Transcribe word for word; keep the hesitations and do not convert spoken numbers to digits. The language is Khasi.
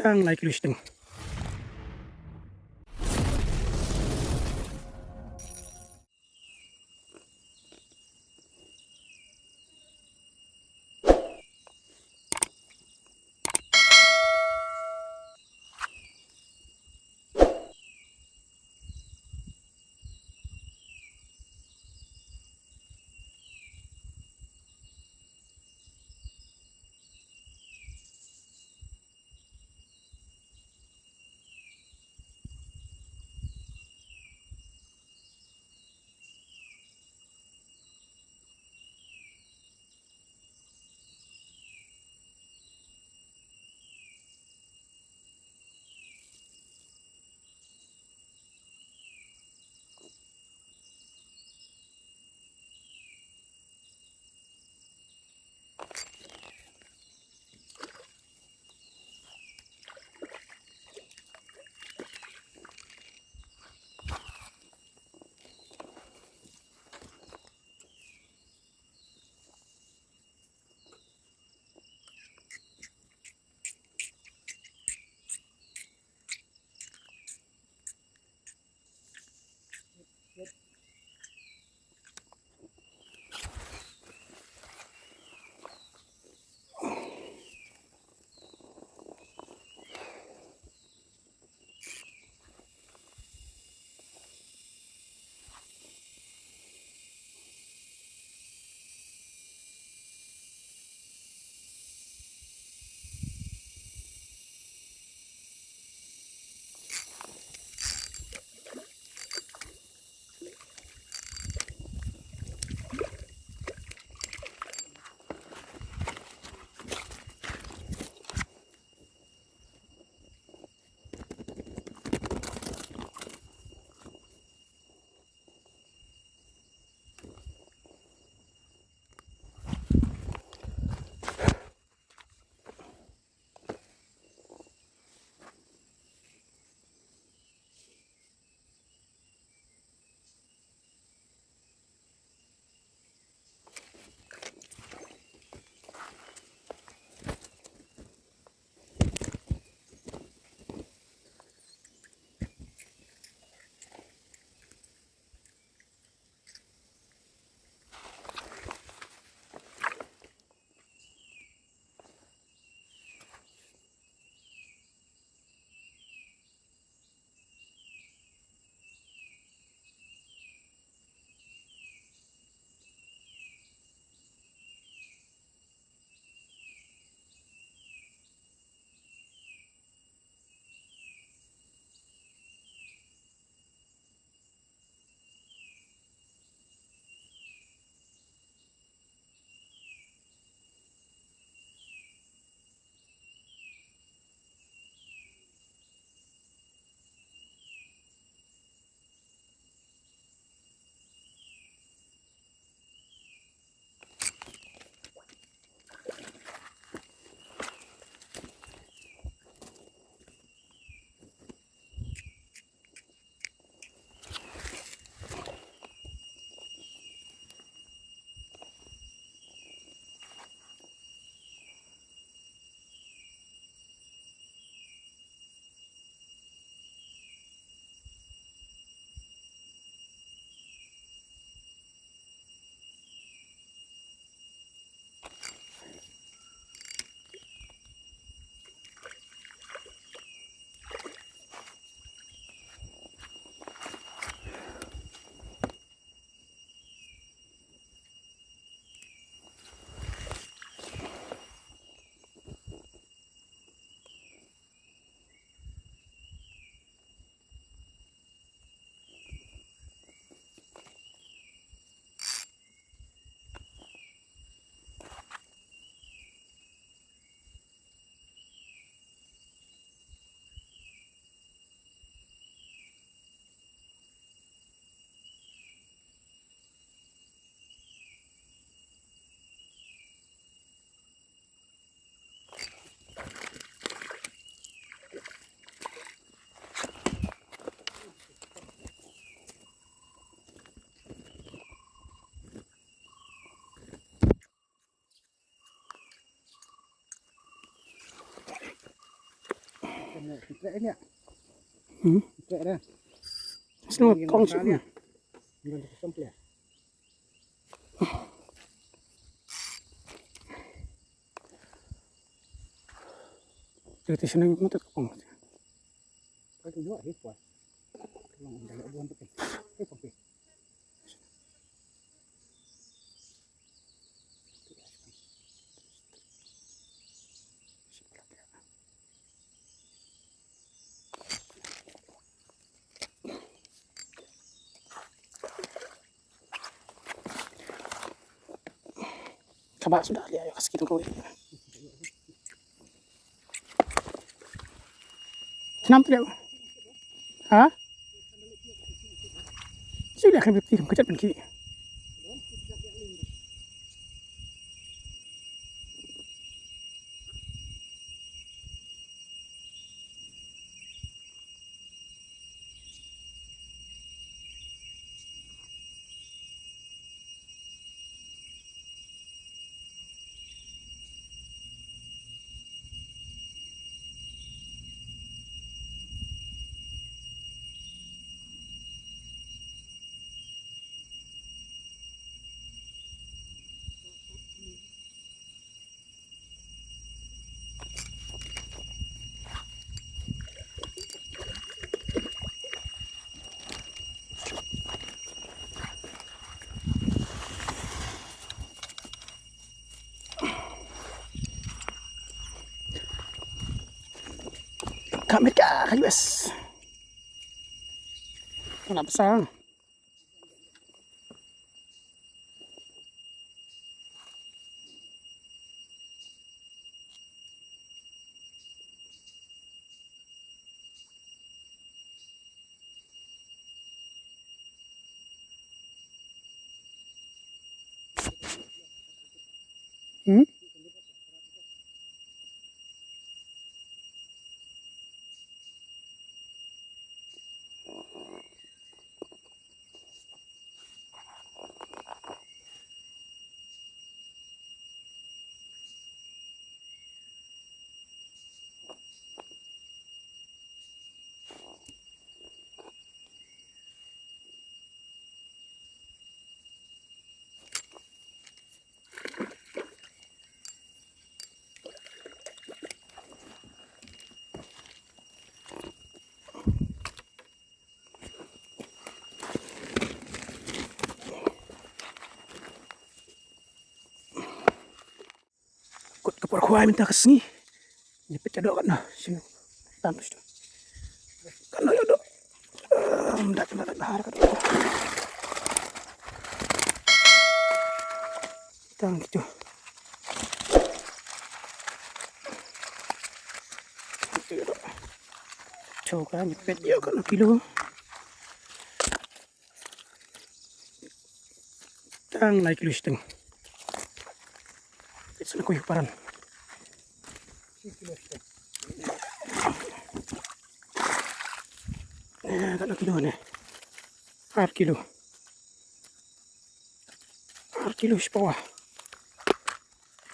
tang lai kilo shiteng. Hmm. Sino kong sih. Jadi sini mata kong. Kaba sudah dia ya kasih kita kau. Senam tu dia. Ha? Sila kan betul kejap kan ki. Ka Amerika, ka U S. Kena besar. Hmm? Kut ka por khwai mynta ka sngi. Ïa peit ka doh katno. Shu tam tu shu. Katno ïa doh. Em, dak dak dak har ka doh. Tang kitu. Kitu ïa doh. Choka ïa peit ïa katno kilo. Tang lai kilo shiteng. Its na kuih paran. Eh, katno kilo ne? Ar kilo. Ar kilo shi pawa.